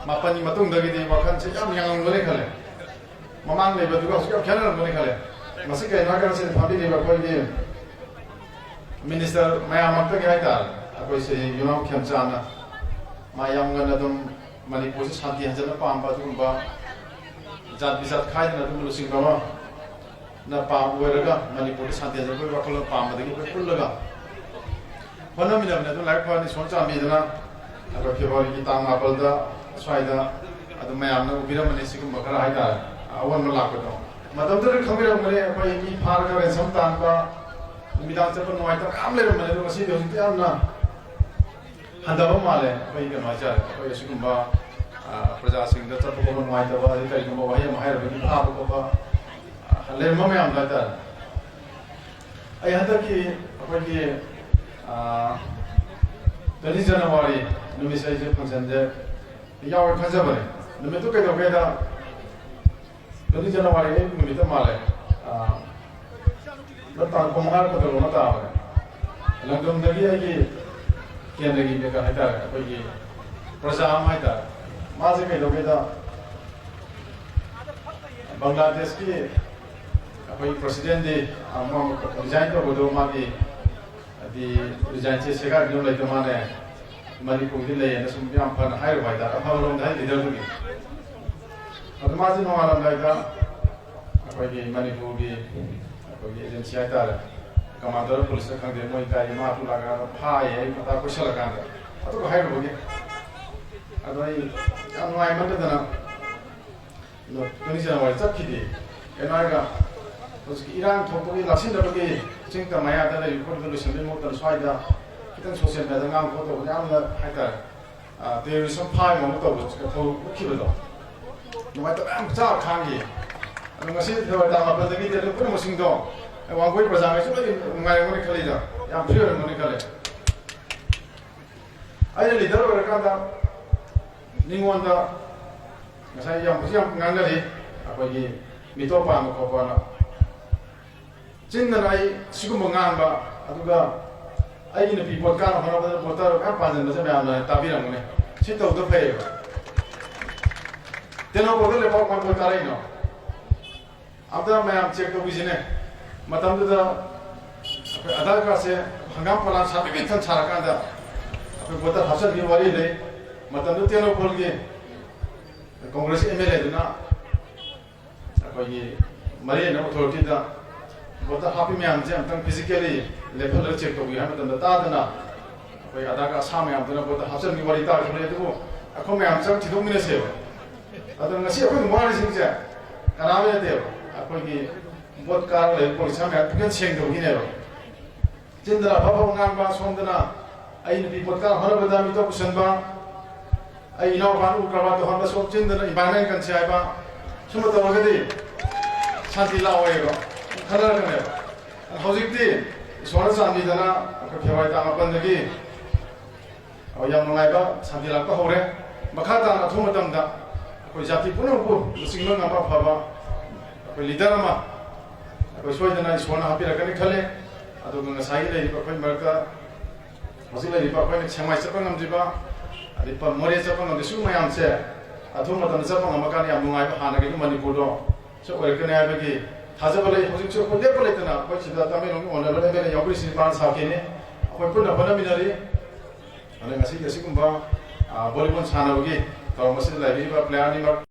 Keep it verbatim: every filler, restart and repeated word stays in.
ꯃꯥꯄꯟꯒꯤ ꯃꯇꯨꯡꯗꯒꯤꯗꯤ ꯋꯥꯈꯜꯁꯦ ꯌꯥꯝ ꯌꯥꯡꯉꯝꯒꯅꯤ ꯈꯜꯂꯦ꯫ ꯃꯃꯥꯡ ꯂꯩꯕꯗꯨꯒ ꯍꯧꯖꯤꯛ ꯌꯥꯝ ꯈꯦꯠꯅꯔꯝꯒꯅꯤ ꯈꯜꯂꯦ꯫ ꯉꯁꯤ ꯀꯩꯅꯣ ꯍꯥꯏꯔꯀꯥꯟꯗ ꯁꯤꯗ ꯐꯝꯕꯤꯔꯤꯕ ꯑꯩꯈꯣꯏꯒꯤ ꯃꯤꯅꯤꯁꯇꯔ ꯃꯌꯥꯝ ꯃꯔꯛꯇꯒꯤ ꯍꯥꯏꯇꯥꯔꯦ, ꯑꯩꯈꯣꯏ ꯁꯤ ꯌꯨꯅꯥꯝ ꯈꯦꯝꯆꯥꯅ ꯃꯥ ꯌꯥꯝ ꯉꯟꯅ ꯑꯗꯨꯝ ꯃꯅꯤꯄꯨꯔꯁꯤ ꯁꯥꯟꯇꯤ ꯍꯟꯖꯟꯕ ꯄꯥꯝꯕ ꯑꯗꯨꯒꯨꯝꯕ ꯖꯥꯠ ꯕꯤꯖꯥꯠ ꯈꯥꯏꯗꯅ ꯑꯗꯨꯒꯨꯝꯕ ꯂꯨꯆꯤꯡꯕ ꯑꯃ ꯅ ꯄꯥꯝ ꯑꯣꯏꯔꯒ ꯃꯅꯤꯄꯨꯔꯗ ꯁꯥꯟꯇꯤ ꯍꯟꯖꯟꯕꯒꯤ ꯋꯥꯈꯜꯂꯣꯟ ꯄꯥꯝꯕꯗꯒꯤ ꯑꯩꯈꯣꯏ ꯄꯨꯜꯂꯒ ꯍꯣꯠꯅꯃꯤꯟꯅꯕꯅꯤ꯫ ꯑꯗꯨ ꯂꯥꯏꯕꯛ ꯐꯔꯅꯤ, ꯏꯁꯣꯔ ꯆꯥꯟꯕꯤꯗꯅ ꯑꯩꯈꯣꯏ ꯐꯦꯕ꯭ꯔꯨꯋꯥꯔꯤꯒꯤ ꯇꯥꯡ ꯃꯥꯄꯜꯗ ꯁ꯭ꯋꯥꯏꯗ ꯑꯗꯨꯝ ꯃꯌꯥꯝꯅ ꯎꯕꯤꯔꯝꯃꯅꯤ ꯁꯤꯒꯨꯝꯕ ꯈꯔ ꯍꯥꯏꯇꯥꯔꯦ, ꯑꯑꯣꯟꯕ ꯂꯥꯛꯄꯗꯣ꯫ ꯃꯇꯝꯗꯨꯗ ꯈꯪꯕꯤꯔꯝꯒꯅꯤ ꯑꯩꯈꯣꯏ ꯃꯤ ꯐꯥꯔꯒ ꯔꯦꯟꯁꯝ ꯇꯥꯟꯕ, ꯅꯨꯃꯤꯗꯥꯡ ꯆꯠꯄ ꯅꯨꯡꯉꯥꯏꯇꯕ ꯃꯌꯥꯝ ꯂꯩꯔꯝꯕꯅꯤ, ꯑꯗꯣ ꯉꯁꯤꯗꯤ ꯍꯧꯖꯤꯛꯇꯤ ꯌꯥꯝꯅ ꯍꯟꯊꯕ ꯃꯥꯜꯂꯦ꯫ ꯑꯩꯈꯣꯏ ꯀꯩꯅꯣ ꯍꯥꯏꯇꯥꯔꯦ, ꯑꯩꯈꯣꯏ ꯑꯁꯤꯒꯨꯝꯕ, ꯑ, ꯄ꯭ꯔꯖꯥꯁꯤꯡꯗ ꯆꯠꯄ ꯈꯣꯠꯄ ꯅꯨꯡꯉꯥꯏꯇꯕ, ꯑꯗꯩ ꯀꯔꯤꯒꯨꯝꯕ ꯋꯥꯍꯩ ꯑꯃ ꯍꯥꯏꯔꯕꯗꯤ ꯐꯥꯕ ꯈꯣꯠꯄ, ꯑ, ꯂꯩꯔꯝꯕ ꯃꯌꯥꯝꯗꯣ ꯍꯥꯏꯇꯥꯔꯦ꯫ ꯑꯩ ꯍꯟꯗꯛꯀꯤ ꯑꯩꯈꯣꯏꯒꯤ, ꯑ, twenty January ꯅꯨꯃꯤꯠꯁꯦ ꯑꯩꯁꯦ functionꯁꯦ ꯌꯥꯎꯔꯦ ꯈꯟꯖꯕꯅꯦ꯫ ꯅꯨꯃꯤꯠꯇꯨ ꯀꯩꯗꯧꯒꯦꯗ, twenty January ꯑꯩ ꯅꯨꯃꯤꯠꯇ ꯃꯥꯜꯂꯦ꯫ ꯑ, ꯇꯥꯡ ꯀꯨꯟꯃꯉꯥ ꯀꯩꯗꯧꯕ ꯑꯃ ꯇꯥꯕꯅꯦ꯫ ꯂꯪꯗꯝꯗꯒꯤ ꯑꯩꯒꯤ ꯀꯦꯟꯗ꯭ꯔꯒꯤ ꯃꯦꯝꯕꯔ ꯍꯥꯏꯇꯥꯔꯦ, ꯑꯩꯈꯣꯏꯒꯤ ꯄ꯭ꯔꯖꯥ ꯑꯃ ꯍꯥꯏꯇꯥꯔꯦ, ꯃꯥꯁꯦ ꯀꯩꯗꯧꯒꯦꯗ, ꯕꯪꯒ꯭ꯂꯥꯗꯦꯁꯀꯤ ꯑꯩꯈꯣꯏ presidentꯗꯤ, ꯑ, ꯃꯥ resign ꯇꯧꯕꯗꯣ ꯃꯥꯒꯤ ꯍꯥꯏꯗꯤ resignꯁꯦ ꯁꯦꯒꯥꯏꯕꯤꯅꯕ ꯂꯩꯇ ꯃꯥꯅꯦ, ꯃꯅꯤꯄꯨꯔꯗꯤ ꯂꯩꯌꯦꯅ ꯁꯨꯝ ꯌꯥꯝ ꯐꯅ ꯍꯥꯏꯔꯨꯕ ꯍꯥꯏꯇꯥꯔꯦ, ꯑꯐꯕꯔꯣꯝꯗ ꯍꯥꯏ leaderꯗꯨꯒꯤ꯫ ꯑꯗꯨ ꯃꯥꯁꯦ ꯅꯣꯡꯉꯥꯜꯂꯝꯗꯥꯏꯗ ꯑꯩꯈꯣꯏꯒꯤ ꯃꯅꯤꯄꯨꯔꯒꯤ ꯑꯩꯈꯣꯏꯒꯤ agency ꯍꯥꯏꯇꯥꯔꯦ, commander of policeꯅ ꯈꯪꯗꯦ, ꯃꯣꯏ ꯒꯥꯔꯤ ꯃꯥ ꯄꯨꯂꯛꯑꯀꯥꯟꯗ ꯐꯥꯏꯌꯦ, ꯑꯩ ꯃꯇꯥ ꯀꯣꯏꯁꯜꯂꯀꯥꯟꯗ ꯑꯗꯨꯒ ꯍꯥꯏꯔꯨꯕꯒꯤ꯫ ꯑꯗꯣ ꯑꯩ ꯌꯥꯝ ꯅꯨꯡꯉꯥꯏꯃꯟꯗꯗꯅ twenty January ꯆꯠꯈꯤꯗꯦ꯫ ꯀꯩꯅꯣ ꯍꯥꯏꯔꯒ, ꯍꯧꯖꯤꯛꯀꯤ ꯏꯔꯥꯡ ꯊꯣꯛꯄꯒꯤ ꯂꯥꯛꯁꯤꯟꯅꯕꯒꯤ ꯆꯤꯡ ꯇꯝ ꯃꯌꯥꯗ ꯂꯩꯔꯤꯕ ꯈꯣꯠꯂꯤꯕ ꯂꯣꯏꯁꯤꯟꯕꯒꯤ ꯃꯍꯨꯠꯇ ꯁ꯭ꯋꯥꯏꯗ ꯈꯤꯇꯪ social mediaꯗ ꯉꯥꯡ ꯈꯣꯠ ꯇꯧꯕꯗ ꯌꯥꯝꯅ ꯍꯥꯏꯇꯥꯔꯦ, ꯑ, terrorism ꯐꯥꯏ ꯃꯑꯣꯡ ꯇꯧꯕ ꯊꯧꯗꯣꯛ ꯎꯠꯈꯤꯕꯗꯣ ꯅꯨꯡꯉꯥꯏꯇꯕ ꯌꯥꯝ ꯆꯥꯕ ꯈꯥꯡꯈꯤ꯫ ꯑꯗꯣ ꯉꯁꯤ ꯐꯦꯕ꯭ꯔꯨꯋꯥꯔꯤ ꯇꯥꯡ ꯃꯥꯄꯜꯗꯒꯤꯗꯤ ꯑꯗꯨ ꯄꯨꯝꯅꯃꯛꯁꯤꯡꯗꯣ ꯋꯥꯡꯒꯣꯏ ꯄ꯭ꯔꯖꯥꯈꯩꯁꯨ ꯂꯣꯏ ꯅꯨꯡꯉꯥꯏꯔꯝꯒꯅꯤ ꯈꯜꯂꯤꯗ, ꯌꯥꯝ free ꯑꯣꯏꯔꯝꯒꯅꯤ ꯈꯜꯂꯦ꯫ ꯑꯩꯅ leader ꯑꯣꯏꯔꯀꯥꯟꯗ ꯃꯤꯉꯣꯟꯗ ꯉꯁꯥꯏ ꯌꯥꯝ ꯍꯧꯖꯤꯛ ꯌꯥꯝ ꯉꯥꯡꯅꯔꯤ, ꯑꯩꯈꯣꯏꯒꯤ ꯃꯤꯇꯣꯞ ꯄꯥꯟꯕ ꯈꯣꯠꯄꯅ꯫ ꯆꯤꯟꯗꯅ ꯑꯩ ꯁꯤꯒꯨꯝꯕ ꯉꯥꯡꯕ, ꯑꯗꯨꯒ ꯑꯩꯒꯤ ꯅꯨꯄꯤ ꯄꯣꯠ ꯀꯥꯅ ꯍꯣꯠꯅꯕꯗ ꯄꯣꯠꯇꯔ ꯃꯌꯥꯝ ꯄꯥꯟꯁꯤꯟꯕꯁꯦ ꯃꯌꯥꯝꯅ ꯇꯥꯕꯤꯔꯝꯒꯅꯤ꯫ ꯁꯤ ꯇꯧꯗ ꯐꯩꯌꯦꯕ꯫ ꯇꯦꯡꯅꯧꯄꯜꯗ ꯂꯩꯕꯥꯛ ꯀꯃꯥꯏꯅ ꯇꯥꯔꯛꯏꯅꯣ? ꯑꯝꯇ ꯃꯌꯥꯝ ꯆꯦꯛ ꯇꯧꯕꯤꯁꯤꯅꯦ꯫ ꯃꯇꯝꯗꯨꯗ ꯑꯩꯈꯣꯏ ꯑꯙꯥꯔ ꯀꯥꯔꯗꯁꯦ ꯍꯪꯒꯥꯝ ꯄꯂꯥꯟ ꯁꯥꯕꯤꯕꯤ ꯏꯊꯟ ꯁꯥꯔꯀꯥꯟꯗ ꯑꯩꯈꯣꯏ ꯚꯣꯇꯔ ꯍꯥꯞꯆꯤꯟꯕꯒꯤ ꯋꯥꯔꯤ ꯂꯩ꯫ ꯃꯇꯝꯗꯨ ꯇꯦꯡꯅꯧꯄꯜꯒꯤ ꯀꯣꯡꯒ꯭ꯔꯦꯁ ꯑꯦꯝ ꯑꯦꯜ ꯑꯦꯗꯨꯅ ꯑꯩꯈꯣꯏꯒꯤ ꯃꯔꯤ ꯂꯩꯅꯕ ꯑꯣꯊꯣꯔꯤꯇꯤꯗ ꯚꯣꯇꯔ ꯍꯥꯞꯄꯤ ꯃꯌꯥꯝꯁꯦ ꯑꯝꯇꯪ ꯐꯤꯖꯤꯀꯦꯜꯂꯤ ꯂꯦꯞꯍꯜꯂꯒ ꯆꯦꯛ ꯇꯧꯕꯤꯌꯨ ꯍꯥꯏꯕ ꯃꯇꯝꯗ ꯇꯥꯗꯅ ꯑꯩꯈꯣꯏ ꯑꯙꯥꯔ ꯀꯥꯔꯗ ꯁꯥ ꯃꯌꯥꯝꯗꯨꯅ ꯚꯣꯇꯔ ꯍꯥꯞꯆꯤꯟꯕꯒꯤ ꯋꯥꯔꯤ ꯇꯥꯈꯤꯕꯅꯦ꯫ ꯑꯗꯨꯕꯨ ꯑꯩꯈꯣꯏ ꯃꯌꯥꯝ ꯆꯪ ꯊꯤꯗꯣꯛꯃꯤꯟꯅꯁꯦꯕ꯫ ꯑꯗꯣ ꯉꯁꯤ ꯑꯩꯈꯣꯏꯅ ꯋꯥꯔꯤꯁꯤꯡꯁꯦ ꯀꯅꯥꯝ ꯅꯠꯇꯦꯕ, ꯑꯩꯈꯣꯏꯒꯤ ꯚꯣꯠ ꯀꯥꯔ ꯂꯩꯕ ꯄꯣꯂꯤꯁꯥ ꯃꯌꯥꯝ ꯄꯨꯛꯆꯦꯜ ꯁꯦꯡꯗꯕꯒꯤꯅꯦꯕ꯫ ꯆꯤꯟꯗꯅ ꯑꯐ ꯑꯐꯕ ꯉꯥꯡꯕ, ꯁꯣꯝꯗꯅ ꯑꯩ ꯅꯨꯄꯤ ꯚꯣꯠ ꯀꯥꯔ ꯍꯣꯠꯅꯕꯗ ꯃꯤꯇꯣꯞ ꯄꯨꯁꯟꯕ, ꯑꯩ ꯏꯅꯥꯎꯄꯥꯅ ꯎ ꯀꯔꯕꯥꯔ ꯇꯧꯍꯟꯕ, ꯁꯣꯝ ꯆꯤꯟꯗꯅ ꯏꯟꯚꯥꯏꯔꯟꯃꯦꯟ ꯀꯟꯁꯦ ꯍꯥꯏꯕ, ꯁꯨꯝꯕ ꯇꯧꯔꯒꯗꯤ ꯁꯥꯟꯇꯤ ꯂꯥꯛꯑꯣꯏꯕ ꯈꯟꯅꯔꯛꯀꯅꯦꯕ꯫ ꯍꯧꯖꯤꯛꯇꯤ ꯏꯁꯣꯔꯅ ꯆꯥꯟꯕꯤꯗꯅ ꯑꯩꯈꯣꯏ ꯐꯦꯕ꯭ꯔꯨꯋꯥꯔꯤ ꯇꯥꯡ ꯃꯥꯄꯟꯗꯒꯤ ꯑꯣ, ꯌꯥꯝ ꯅꯨꯡꯉꯥꯏꯕ ꯁꯥꯟꯇꯤ ꯂꯥꯛꯄ ꯍꯧꯔꯦ꯫ ꯃꯈꯥ ꯇꯥꯅ ꯑꯊꯨꯕ ꯃꯇꯝꯗ ꯑꯩꯈꯣꯏ ꯖꯥꯇꯤ ꯄꯨꯝꯅꯃꯛꯄꯨ ꯂꯨꯆꯤꯡꯕ ꯉꯝꯕ ꯑꯐꯕ ꯑꯩꯈꯣꯏ ꯂꯤꯗꯔ ꯑꯃ ꯑꯩꯈꯣꯏ ꯁꯣꯏꯗꯅ ꯏꯁꯣꯔꯅ ꯍꯥꯞꯄꯤꯔꯛꯀꯅꯤ ꯈꯜꯂꯦ꯫ ꯑꯗꯨꯒ ꯉꯁꯥꯏꯒꯤ ꯂꯩꯔꯤꯕ ꯑꯩꯈꯣꯏ ꯃꯔꯛꯇ ꯍꯧꯖꯤꯛ ꯂꯩꯔꯤꯕ ꯑꯩꯈꯣꯏꯅ ꯁꯦꯡꯃꯥꯏ ꯆꯠꯄ ꯉꯝꯗ꯭ꯔꯤꯕ, ꯑꯗꯩ ꯄ-, ꯃꯣꯔꯦ ꯆꯠꯄ ꯉꯝꯗ꯭ꯔꯤꯕ, ꯁꯤꯒꯨꯝꯕ ꯃꯌꯥꯝꯁꯦ ꯑꯊꯨꯕ ꯃꯇꯝꯗ ꯆꯠꯄ ꯉꯝꯃꯀꯥꯟꯗ ꯌꯥꯝ ꯅꯨꯡꯉꯥꯏꯕ, ꯍꯥꯟꯅꯒꯤ ꯑꯗꯨꯝ ꯃꯅꯤꯄꯨꯔꯗꯣ ꯁꯤ ꯑꯣꯏꯔꯛꯀꯅꯤ ꯍꯥꯏꯕꯒꯤ ꯊꯥꯖꯕ ꯂꯩ꯫ ꯍꯧꯖꯤꯛꯁꯨ ꯑꯩꯈꯣꯏ ꯂꯦꯞꯄ ꯂꯩꯇꯅ ꯑꯩꯈꯣꯏ ꯁꯤꯗ ꯇꯃꯦꯡꯂꯣꯡꯒꯤ ꯑꯣꯅꯔꯦꯕꯜ ꯑꯦꯝ ꯑꯦꯜ ꯑꯦ ꯌꯥꯎꯕꯤꯔꯤꯁꯤ ꯃꯥꯅ ꯁꯥꯈꯤꯅꯤ꯫ ꯑꯩꯈꯣꯏ ꯄꯨꯟꯅ ꯍꯣꯠꯅꯃꯤꯟꯅꯔꯤ꯫ ꯑꯗ ꯉꯁꯤꯒꯤ ꯑꯁꯤꯒꯨꯝꯕ, ꯑ, ꯚꯣꯂꯤꯕꯣꯜ ꯁꯥꯟꯅꯕꯒꯤ ꯊꯧꯔꯝ ꯑꯁꯤꯗ ꯂꯩꯕꯤꯔꯤꯕ ꯄ꯭ꯂꯦꯌꯔ ꯑꯅꯤꯃꯛ